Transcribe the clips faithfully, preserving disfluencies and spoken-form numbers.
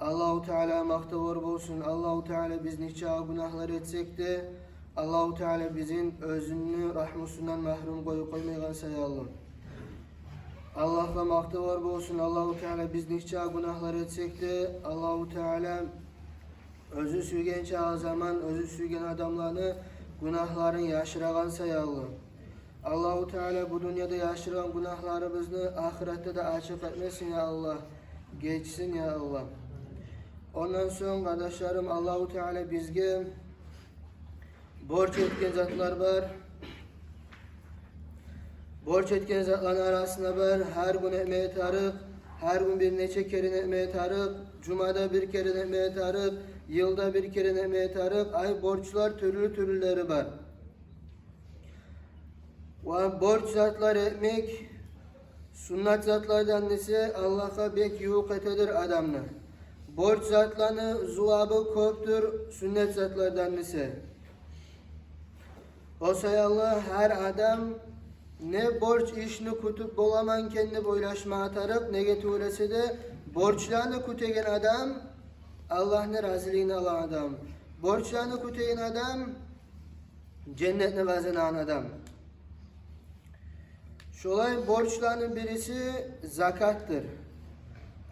Аллагьу Таалагъа макътавлар болсун. Аллагьу Таала биз нече гюнагьлар этсек де, Аллагьу Таала бизин оьзюню рагьмусундан магьрюм къоюп къоймайгъан саялы. Аллагьгъа макътавлар болсун. Аллагьу Таала биз нече гюнагьлар этсек де, Аллагьу Таала оьзю сюйгенче заман, оьзю сюйген адамланы гюнагьларын яшырагъан саялы. Аллагьу Таала бу дюньяда яшыргъан гюнагьларыбызны ахыратда да ачыкъ этмесин, я Аллагь. Гечсин, я Аллагь. Ондан сонг, къардашларым, Аллагьу Таала бизге борч этген затлар бар. Борч этген затланы арасында бар: гьар гюн этмеге тарыкъ, гьар гюн бир нече керен этмеге тарыкъ, жумада бир керен этмеге тарыкъ, йылда бир керен этмеге тарыкъ. Ай, борчлар тюрлю-тюрлюлери бар. Ва борч затлар этмек суннат затлардан эсе, Аллагьгъа бек ювукъ этедир адамны. Борч затланы зувабы кёпдюр суннат затлардан эсе. О саялы гьар адам не борч ишни кютюп боламан экен деп ойлашмагъа тарыкъ. Неге тюгюл эсе де, борчланы кютеген адам Аллагьны разилигин алгъан адам. Борчланы кютеген адам женнетни къазанагъан адам. Шолай борчланы бириси закатдыр.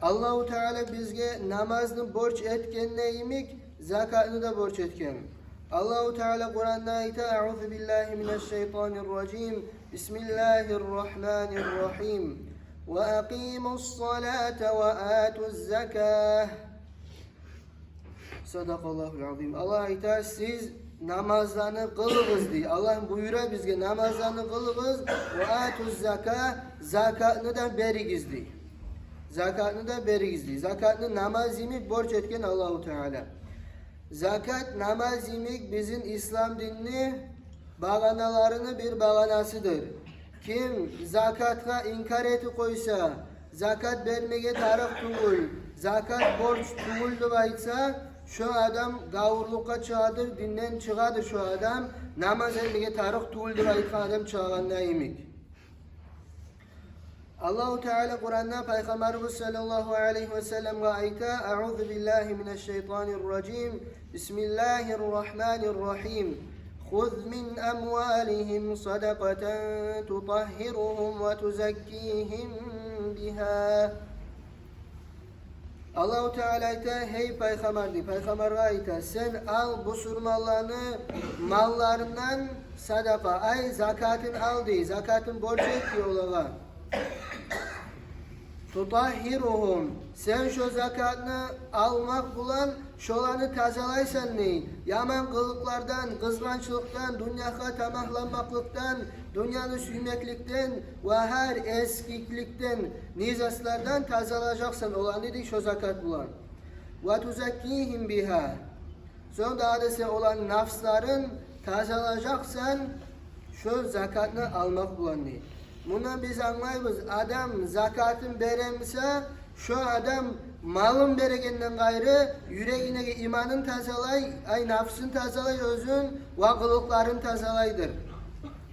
Аллагьу Таала бизге намазны борч этгенде йимик, закатны да борч этген. Аллагьу Таала Къуранда айта: «Аузу биллагьи минаш шайтанир ражим. Бисмиллагьир рахманир рахим. Ва акъимус салата ва атуз закат». Садакъаллагьул азим. Аллагь айта: «Сиз намазланы къылыгъыз», — дей. Аллагь буюра бизге: «Намазланы къылыгъыз, ва атуз зака, закатны да беригиз», — дей. Закатны да беригиз, дей. Закатны намаз йимик борч этген Аллагьу Таала. Закат намаз йимик бизин ислам динни багъаналарыны бир багъанасыдыр. Ким закатгъа инкар этип къойса, закат бермеге тарыкъ тюгюл, закат борч тюгюл деп айтса, шо адам гавурлукъгъа чыгъадыр, динден чыгъадыр шо адам, намаз этмеге тарыкъ тюгюл деп айтгъан адам чыгъагъанда йимик. Аллагьу Таала Къуранда Пайхаммарыбыз саллаллагьу алайгьи ва салламгъа айта: «Аузу биллагьи минаш шайтанир ражим. Бисмиллагьир рахманир рахим. Хуз мин амвалигьим садакъатан тутагьгьиругьум ва тузаккигьим бигьа». Аллагьу Таала айта: «Гьей Пайхаммар, — дей, Пайхаммаргъа айта, — сен ал бусурманланы малларындан садакъа, ай, закатын ал, — дей, — закатын борч эт, — дей, — олагъа. Тутагьгьиругьум, сен шо закатны алмакъ булан шоланы тазалайсан, — дей, — яман къылыкълардан, къызгъанчлыкъдан, дюньягъа тамагьланмакълыкъдан, дюньяны сюймекликден ва гьар эсгикликден, нижаслардан тазалажакъсан оланы, — дей, — шо закат булан. Ва тузаккигьим бигьа. Сонг дагъы да сен оланы нафсларын тазалажакъсан шо закатны алмакъ булан», — дей. Мундан биз англайбыз: адам закатын бере буса, шо адам малын берегенден къайры, юрегиндеги иманын тазалай, ай, нафсын тазалай оьзюн ва къылыкъларын тазалайдыр.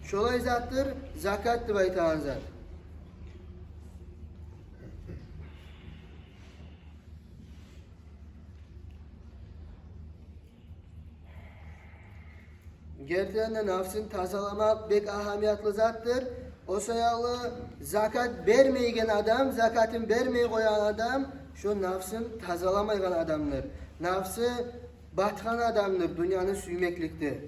Шолай затдыр закат деп айтагъан зат. Гертиден де, нафсын тазаламакъ бек агьамиятлы затдыр. О саялы закат бермейген адам, закатын бермей къоягъан адам, шо нафсын тазаламайгъан адамдыр. Нафсы батгъан адамдыр дюньяны сюймекликде.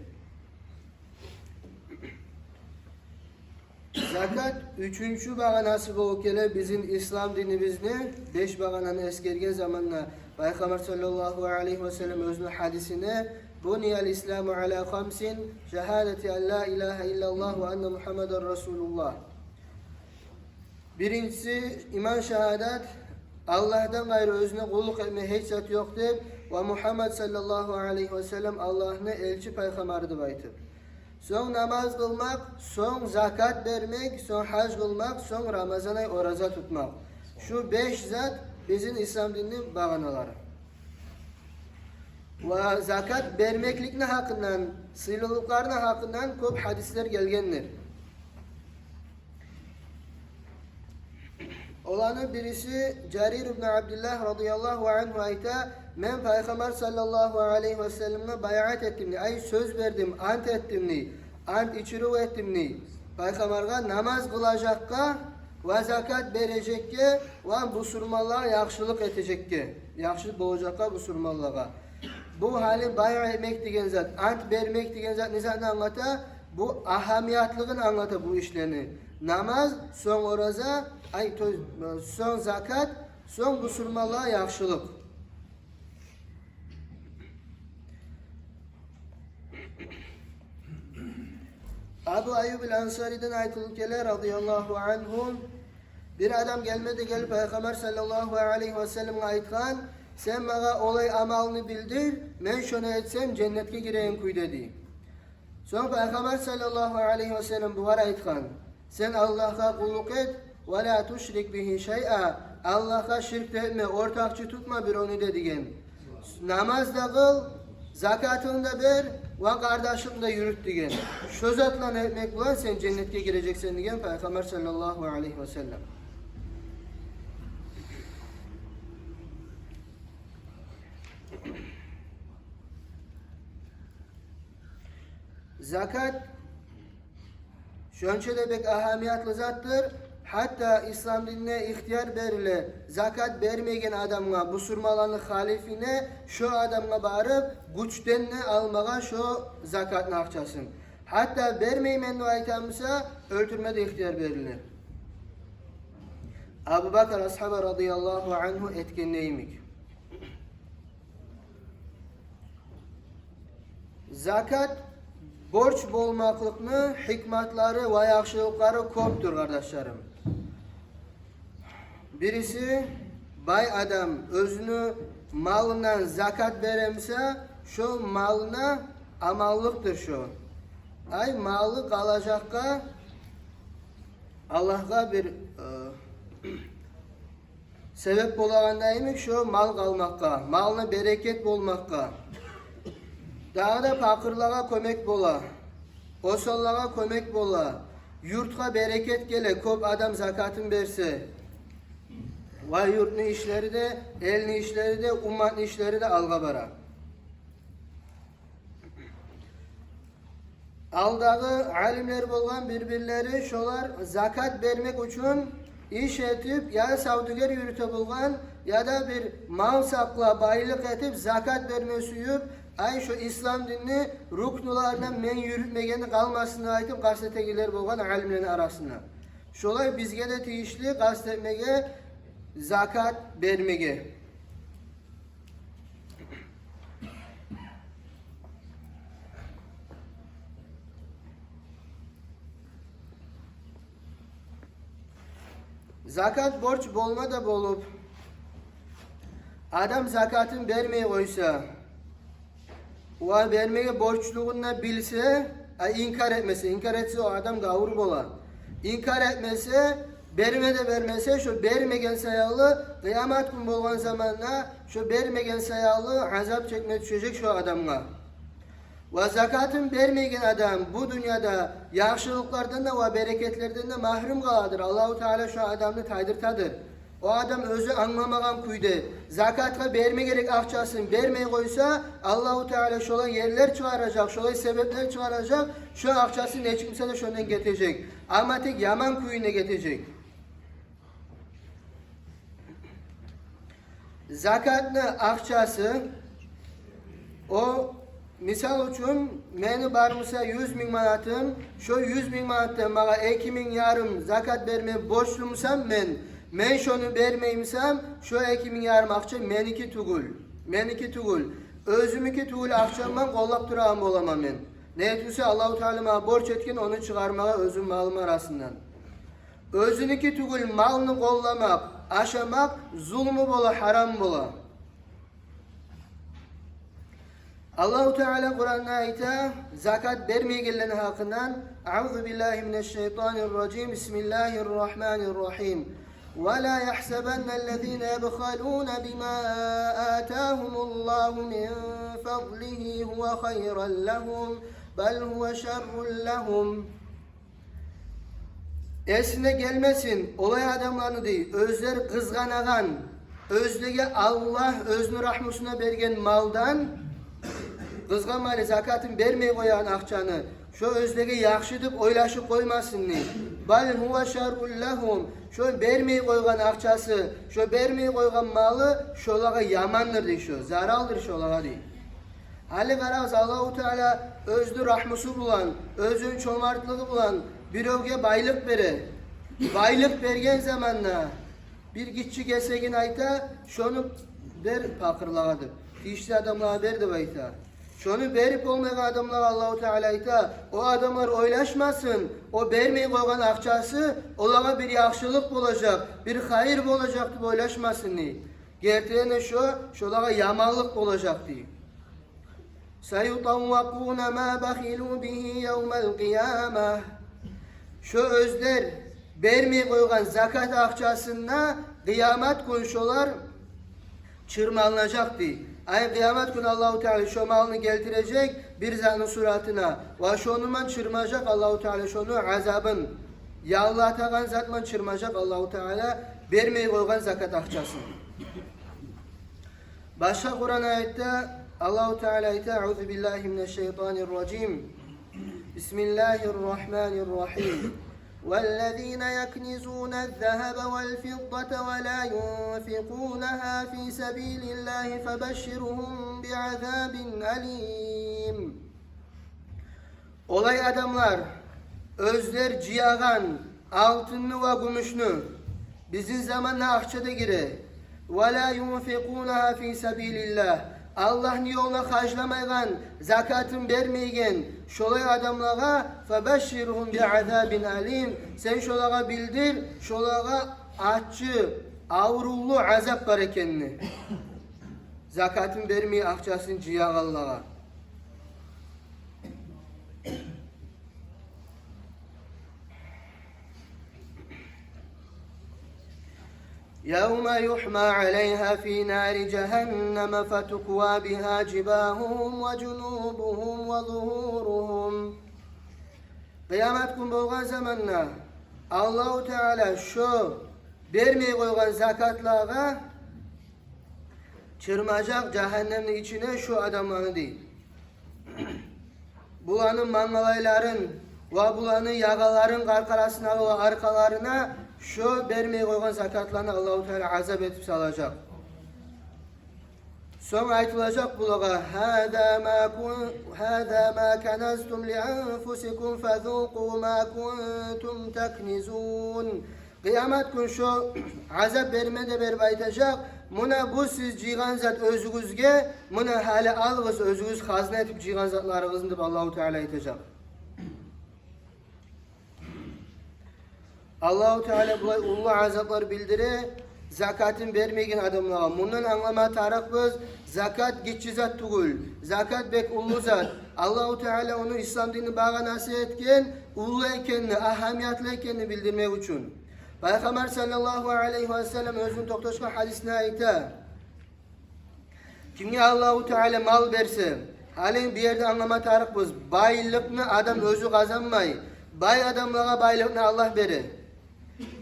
Закат уьчюнчю багъанасы болуп геле бизин ислам динибизни. Беш багъананы эсгерген заманда Пайхаммар саллаллагьу алайгьи ва саллам оьзюню гьадисинде: «Буниял исламу ала хамсин, шагьадати ан ла илагьа иллаллагь ва анна Мухаммадан расулуллагь». Биринчиси — иман шагьадат, Аллагьдан къайры оьзюне къуллукъ этме гьеч зат ёкъ деп, ва Мухаммад саллаллагьу алайгьи ва саллам Аллагьны элчи пайхаммары деп айтып. Сонг намаз къылмакъ, сонг закат бермек, сонг гьаж къылмакъ, сонг рамазан ай ораза тутмакъ. Шу беш зат бизин ислам динни багъаналары. Ва закат бермекликни гьакъындан, сыйлылыкъларыны гьакъындан кёп гьадислер гелгендир. Оланы бириси Жарир ибн Абдиллагь радияллагьу ангьу айта: «Мен Пайхаммар саллаллагьу алайгьи васалламгъа байат этдим, дей, ай, сёз бердим, ант этдим, дей, ант ичирив этдим, дей, Пайхаммаргъа намаз къылажакъгъа ва закат бережекге ва бусурманлагъа яхшылыкъ этежекге, яхшы болажакъгъа бусурманлагъа». Бу гьали байат этмек деген зат, ант бермек деген зат не затны англата? Бу агьамиятлыгъын англата бу ишлени. Намаз, сонг ораза, ай, то-, сонг закат, сонг бусурманлагъа яхшылыкъ. Абу Айюб аль-Ансариден айтылып геле, радияллагьу ангьу, бир адам гелме де гелип, Пайхаммар саллаллагьу алайгьи васалламгъа айтгъан: «Сен магъа олай амалны билдир, мен шону этсем, женнетге гиреген кюйде», — дей. Сонг Пайхаммар саллаллагьу алайгьи васаллам бугъар айтгъан: «Сен Аллагьгъа къуллукъ эт, ва ла тушрик бигьи шайъа, Аллагьгъа ширк де этме, ортакъчы тутма биревню де», — деген. «Намаз да къыл, закатынгны да бер, ва къардашлыкъны да юрют», — деген. «Шо затланы этмек булан сен женнетге гирежексен», — деген Пайхаммар саллаллагьу алайгьи васаллам. Закат шонча да бек агьамиятлы затдыр. Гьатта ислам динде ихтияр бериле закат бермеген адамгъа, бусурманланы халифине, шо адамгъа барып, гючден де алмагъа шо закатны акъчасын. Гьатта бермеймен деп айта буса, оьлтюрме де ихтияр бериле. Абу Бакр асгьаба радияллагьу ангьу этгенде йимик. Закат борч болмакълыкъны гьикматлары ва яхшылыкълары кёпдюр, къардашларым. Бириси, бай адам оьзюню малындан закат бере буса, шо малына аманлыкъдыр шо. Ай, малы къалажакъгъа, Аллагьгъа бир, э, себеп болагъанда йимик шо мал къалмакъгъа, малына берекет болмакъгъа. Дагъы да пакъырлагъа кёмек бола, осаллагъа кёмек бола, юртгъа берекет геле, кёп адам закатын берсе. Ва юртну ишлери де, элни ишлери де, умматны ишлери де алгъа бара. Алдагъы алимлер болгъан бир-бирлери, шолар закат бермек учун иш этип, я савдюгер юрюте болгъан, я да бир мал сакълап, байлыкъ этип, закат берме сююп, ай, шо ислам динни рукнуларындан мен юрютмегени къалмасын деп айтып, къаст этегенлер болгъан алимлени арасында. Шолай бизге де тийишли къаст этмеге, закат бермеге. Закат борч болма да болуп, адам закатын бермей къойса, ва бермеге борчлугъун да билсе, а инкар этмесе, инкар этсе, о адам гавур бола. Инкар этмесе, берме де бермесе, шо бермеген саялы, къыямат гюн болгъан заманда шо бермеген саялы азап чекме тюшежек шо адамгъа. Ва закатын бермеген адам бу дюньяда яхшылыкълардан да ва берекетлерден де магьрюм къаладыр. Аллагьу Таала шо адамны тайдыртадыр. О адам оьзю англамагъан кюйде закатгъа берме герек акъчасын бермей къойса, Аллагьу Таала шолай ерлер чыгъаражакъ, шолай себеплер чыгъаражакъ, шо акъчасы нечик буса да шондан гетежек. Амма тек яман кюйюне гетежек. Закатны акъчасы, о, мисал учун, мени бар буса юз минг манатым, шо юз минг манатдан магъа эки минг ярым закат берме борчлу бусам мен, мен шону бермей бусам, шо эки минг ярым акъча меники тюгюл, меники тюгюл, оьзюмнюки тюгюл акъчам булан къоллап турагъан боламан мен. Неге тюгюл буса, Аллагьу Таала магъа борч этген ону чыгъармагъа оьзюм малым арасындан. Оьзюнюки тюгюл малны къолламакъ, ашамакъ зулму бола, гьарам бола. Аллагьу Таала Къуранда айта закат бермегенлени гьакъындан: أعوذ بالله من الشيطان الرجيم. بسم الله الرحمن الرحيم. ولا يحسبن الذين يبخلون بما آتاهم الله من فضله هو خيرا لهم، بل هو شر لهم. Эсине гелмесин олай адамланы, дей, оьзлер къызгъанагъан, оьзлеге Аллагь оьзюню рагьмусуна берген малдан, къызгъанмайлы, закатын бермей къоягъан акъчаны, шо оьзлеге яхшы деп ойлашып къоймасын, дей. Бал гьува шаррун лагьум, шо бермей къойгъан акъчасы, шо бермей къойгъан малы шолагъа ямандыр, дей, шо заралдыр шолагъа, дей. Гьали къарагъыз, Аллагьу Таала оьзюню рагьмусу булан, оьзюню чомартлыгъы булан биревге байлыкъ бере. Байлыкъ берген заманда бир гиччи гесегин айта, шону бер пакъырлагъа деп, тийишли адамлагъа бер деп айта. Шону берип болмайгъан адамлагъа Аллагьу Таала айта, о адамлар ойлашмасын, о бермей къойгъан акъчасы олагъа бир яхшылыкъ болажакъ, бир хайыр болажакъ деп ойлашмасын, дей. Гертиден де шо шолагъа яманлыкъ болажакъ, дей. Саютаввакъуна ма бахилу бигьи явмал къияма. Шо оьзлер бермей къойгъан закат акъчасына къыямат гюн шолар чырмалынажакъ, дей. Ай, къыямат гюн Аллагьу Таала шо малны гелтирежек бир затны суратына, ва шону ман чырмажакъ Аллагьу Таала, шону азабын яллатагъан зат ман чырмажакъ Аллагьу Таала бермей къойгъан закат акъчасын. Башгъа Къуран аятда Аллагьу Таала айта: Аузу биллагьи минаш шайтанир ражим. Бисмиллагьир рагьманир рагьим. Валлазина якнизуназ загьаба вал фиддата ва ла юнфикъунагьа фи сабилиллагьи фабашширгьум биазабин алим. Олай адамлар, оьзлер жыягъан алтынны ва гюмюшню, бизин заманда акъча да гире, ва ла юнфикъунагьа фи сабилиллагь, Аллагьны ёлуна харжламайгъан, закатын бермейген шолай адамлагъа, фабашширгьум биазабин алим, сен шолагъа билдир, шолагъа аччы, аврувлу азап бар экенни. Закатын бермей акъчасын жыягъанлагъа. Явма югьма алайгьа фи нари жагьаннама фатуква бигьа жибагьугьум ва жунубугьум ва зугьуругьум. Къыямат гюн болгъан заманда Аллагьу Таала шо бермей къойгъан закатлагъа чырмажакъ жагьаннемни ичине шо адамланы, дей. Буланы мангалайларын ва буланы ягъаларын, къаркъарасына ва аркъаларына шо бермей къойгъан закатланы Аллагьу Таала азап этип салажакъ. Сонг айтылажакъ булагъа: гьаза ма кун-, гьаза ма каназтум ли анфусикум фазукъу ма кунтум такнизун. Къыямат гюн шо азап берме де берип айтажакъ: муна бу сиз жыйгъан зат оьзюгюзге, муна гьали алыгъыз оьзюгюз хазна этип жыйгъан затларыгъызны, деп Аллагьу Таала айтажакъ. Аллагьу Таала булай уллу азаплар билдире закатын бермейген адамлагъа. Мундан англама тарыкъбыз, закат гиччи зат тюгюл. Закат бек уллу зат. Аллагьу Таала ону ислам динни багъанасы этген, уллу экенни, агьамиятлы экенни билдирмек учун. Пайхаммар саллаллагьу алайгьи ва саллам оьзюню токъташгъан гьадисинде айта: кимге Аллагьу Таала мал берсе, гьали бу ерде англама тарыкъбыз, байлыкъны адам оьзю къазанмай, бай адамлагъа байлыкъны Аллагь бере.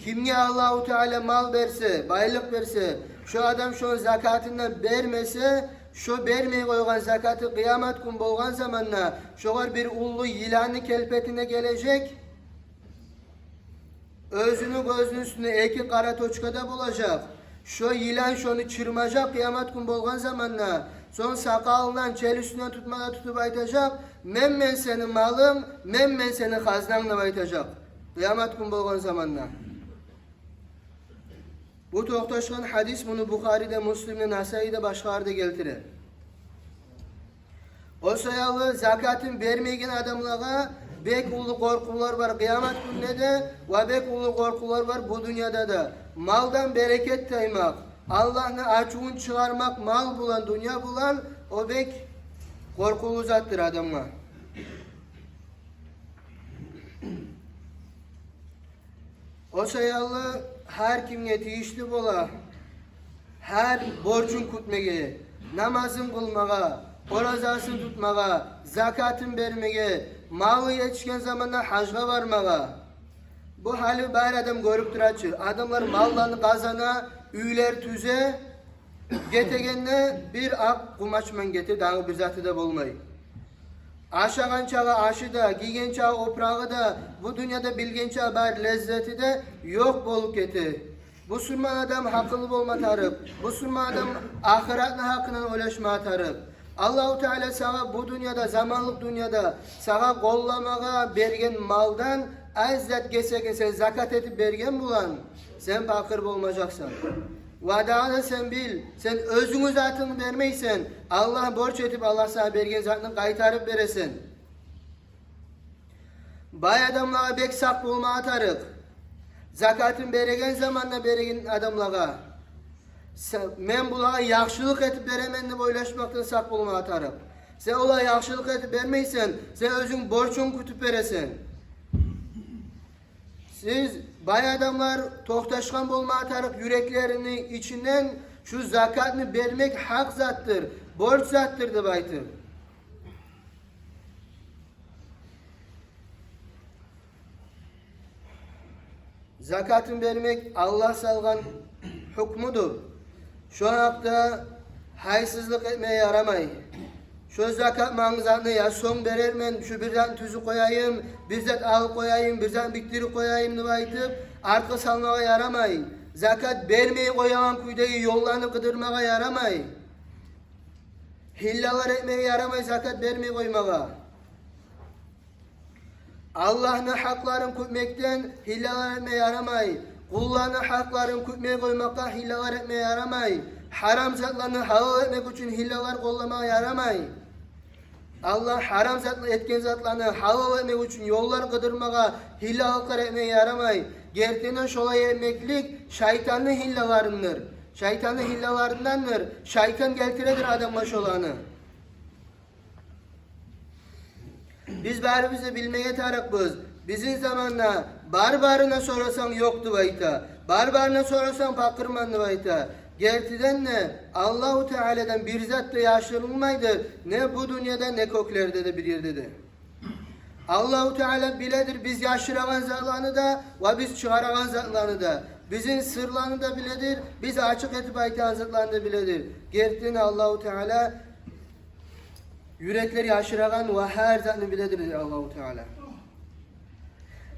Кимге Аллагьу Таала мал берсе, байлыкъ берсе, шо адам шону закатындан бермесе, шо бермей къойгъан закаты къыямат гюн болгъан заманда шогъар бир уллу йыланны келпетинде гележек. Оьзюню гёзюню уьстюнде эки къара точка да болажакъ. Шо йылан шону чырмажакъ къыямат гюн болгъан заманда. Сонг сакъалындан, челюстюнден тутма да тутуп айтажакъ: «Мен, мен сени малынг, мен, мен сени хазнанг», — деп айтажакъ къыямат гюн болгъан заманда. Бу токъташгъан гьадис, муну Бухари де, Муслим де, Насаи де, башгъалар да гелтире. О саялы закатын бермейген адамлагъа бек уллу къоркъувлар бар къыямат гюнде де, ва бек уллу къоркъувлар бар бу дюньяда да. Малдан берекет таймакъ, Аллагьны ачувун чыгъармакъ мал булан, дюнья булан, о бек къоркъувлу затдыр адамгъа. О саялы гьар кимге тийишли бола гьар борчун кютмеге, намазын къылмагъа, оразасын тутмагъа, закатын бермеге, малы етишген заманда гьажгъа бармагъа. Бу гьали бар адам гёрюп тура чы. Адамлар малланы къазана, уьйлер тюзе, гетегенде бир акъ къумачман гете, дагъы бир заты да болмай. Ашагъан чакъы ашы да, гийген чакъы опурагъы да, бу дюньяда билген чакъы бар леззети де ёкъ болуп гете. Бусурман адам гьакъыллы болма тарыкъ. Бусурман адам ахыратны гьакъындан ойлашма тарыкъ. Аллагьу Таала сагъа бу дюньяда, заманлыкъ дюньяда сагъа къолламагъа берген малдан аз зат гесегин сен закат этип берген булан, сен пакъыр болмажакъсан. Ва дагъы да сен бил, сен оьзюнгню затынгны бермейсен, Аллагь борч этип, Аллагь сагъа берген затны къайтарып бересен. Бай адамлагъа бек сакъ болмагъа тарыкъ. Закатын береген заманда береген адамлагъа, се-, мен булагъа яхшылыкъ этип беремен деп ойлашмакъдан сакъ болмагъа тарыкъ. Сен олагъа яхшылыкъ этип бермейсен, сен оьзюнг борчунгну кютюп бересен. Сиз, бай адамлар, токъташгъан болмагъа тарыкъ юреклерини ичинден, шу закатны бермек гьакъ затдыр, борч затдыр деп айтып. Закатын бермек Аллагь салгъан гьукмудур. Шо гьакъда гьайсызлыкъ этмеге ярамай. Шо закат мангзатны я сонг берермен, шу бир затны тюзюп къояйым, бир зат алып къояйым, бир затны битдирип къояйым деп айтып, артгъа салмагъа ярамай. Закат бермей къоягъан кюйдеги ёлланы къыдырмагъа ярамай. Гьиллалар этмеге ярамай закат бермей къоймагъа. Аллагьны гьакъларын кютмекден гьиллалар этме ярамай. Къулланы гьакъларын кютмей къоймакъгъа гьиллалар этме ярамай. Гьарам затланы гьалал этмек учун гьиллалар къолламагъа ярамай. Аллагь гьарам зат-, этген затланы гьалал этмек учун ёллар къыдырмагъа гьиллалыкълар этме ярамай. Гертиден шолай этмеклик шайтанны гьиллаларындыр. Шайтанны гьиллаларындандыр. Шайтан гелтиредир адамгъа шоланы. Биз барыбыз да билмеге тарыкъбыз. Бизин заманда бар-барына сорасанг, ёкъ деп айта. Бар-барына сорасанг, пакъырман деп айта. Гертиден де, Аллагьу Тааладан бир зат да яшырылмайдыр, не бу дюньяда, не кёклерде де, бир ерде де. Аллагьу Таала биледир биз яшырагъан затланы да ва биз чыгъарагъан затланы да. Бизин сырланы да биледир, биз ачыкъ этип айтагъан затланы да биледир. Гертиден Аллагьу Таала юреклер яшырагъан ва гьар затны биледир, дей Аллагьу Таала.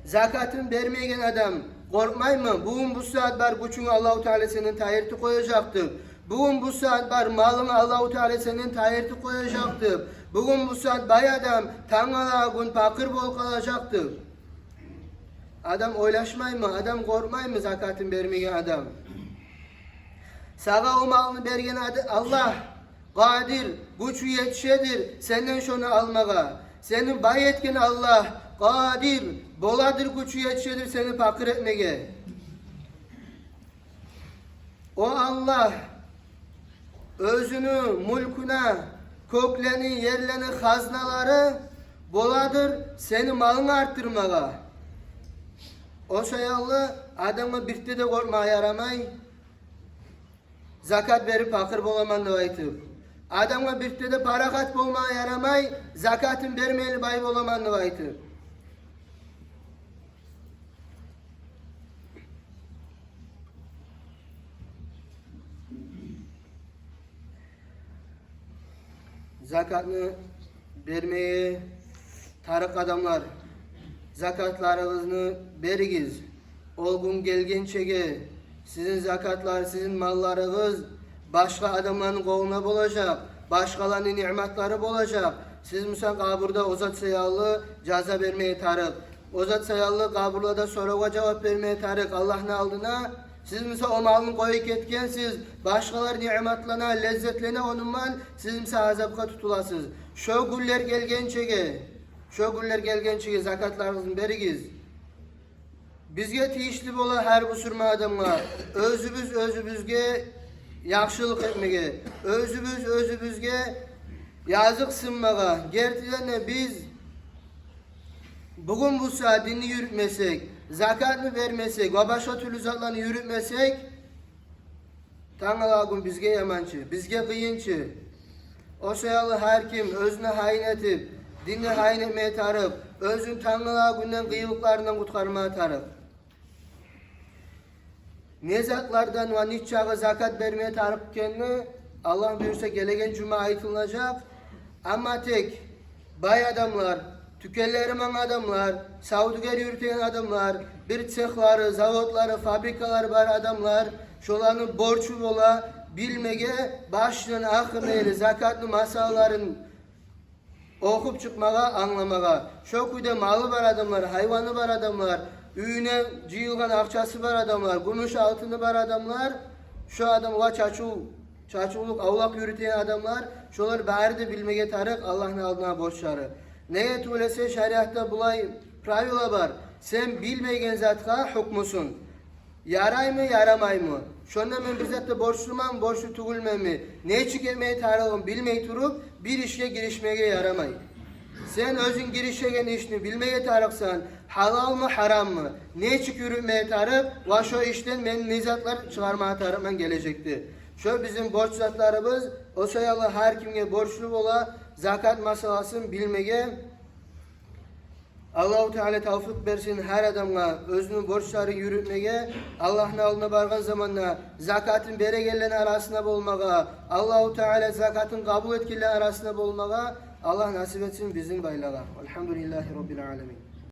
Закатын бермеген адам къоркъмаймы? Бугюн бу сагьат бар гючюнг Аллагьу Таала сенден тайдырып къояжакъдыр. Бугюн бу сагьат бар малынг Аллагьу Таала сенден тайдырып къояжакъдыр. Бугюн бу сагьат бай адам, тангала гюн пакъыр болуп къалажакъдыр. Адам ойлашмаймы? Адам къоркъмаймы, закатын бермеген адам? Сагъа о малны берген ад-, Аллагь къадир, гючю етишедир сенден шону алмагъа. Сени бай этген Аллагь къадир, боладыр, гючю етишедир сени пакъыр этмеге. О Аллагь, оьзюню мюлкюнде кёклени, ерлени хазналары боладыр сени малынгны артдырмагъа. О саялы адамгъа бирде де къоркъмагъа ярамай, закат берип пакъыр боламан деп айтып. Адамгъа бирде де парахат болмагъа ярамай, закатын бермейли бай боламан деп айтып. Закатны бермеге тарыкъ адамлар, закатларыгъызны беригиз. О гюн гелгенчеге сизин закатлар, сизин малларыгъыз башгъа адамланы къолунда болажакъ, башгъаланы ниъматлары болажакъ. Сиз буса къабурда о зат саялы жаза бермеге тарыкъ. О зат саялы къабурларда соравгъа жавап бермеге тарыкъ Аллагьны алдына. Сиз буса о малны къоюп гетгенсиз, башгъалар ниъматлана, леззетлене онуман, сиз буса азапгъа тутуласыз. Шо гюнлер гелгенчеге, шо гюнлер гелгенчеге закатларыгъызны беригиз. Бизге тийишли бола гьар бусурман адамгъа оьзюбюз оьзюбюзге яхшылыкъ этмеге, оьзюбюз оьзюбюзге языкъсынмагъа. Гертиден де биз бугюн буса динни юрютмесек, закатны бермесек ва башгъа тюрлю затланы юрютмесек, тангала гюн бизге яманчы, бизге къыйынчы. О саялы гьар ким оьзюне гьайын этип, динни гьайын этмеге тарыкъ, оьзюн тангала гюнден къыйынлыкъларындан къутгъармагъа тарыкъ. Не затлардан ва нечакъы закат бермеге тарыкъ экенни, Аллагь буюрса, гелеген жума айтылажакъ. Амма тек бай адамлар, тюкенлери бар адамлар, савдюгер юрютеген адамлар, бир цехлары, заводлары, фабрикалары бар адамлар, шоланы борчу бола билмеге башындан ахырына ерли закатны масъалаларын охуп чыкъмагъа, англамагъа. Шо кюйде малы бар адамлар, гьайваны бар адамлар, уьюне жыйылгъан акъчасы бар адамлар, гюмюш, алтыны бар адамлар, шо адам ва чачыв, чачывлукъ, авлакъ юрютеген адамлар, шолар бары да билмеге тарыкъ Аллагьны алдына борчлары. Неге тюгюл эсе, шариатда булай правила бар: сен билмеген затгъа гьукмусун. Яраймы, ярамаймы? Шонда мен бир затда борчлуманмы, борчлу тюгюлменми? Нечик этмеге тарыгъын билмей туруп, бир ишге гиришмеге ярамай. Сен оьзюнг гиришеген ишни билмеге тарыкъсан: гьалалмы, гьараммы? Нечик юрютмеге тарыкъ? Ва шо ишден мен не затлар чыгъармагъа тарыкъман гележекде? Шо бизин борч затларыбыз. О саялы гьар кимге борчлу бола закат масъаласын билмеге. Аллагьу Таала тавфикъ берсин гьар адамгъа оьзюню борчларын юрютмеге, Аллагьны алдына баргъан заманда закатын берегенлени арасында болмагъа, Аллагьу Таала закатын къабул этгенлени арасында болмагъа Аллагь насип этсин бизин байлагъа. Альгьамдулиллагьи Раббил аламин.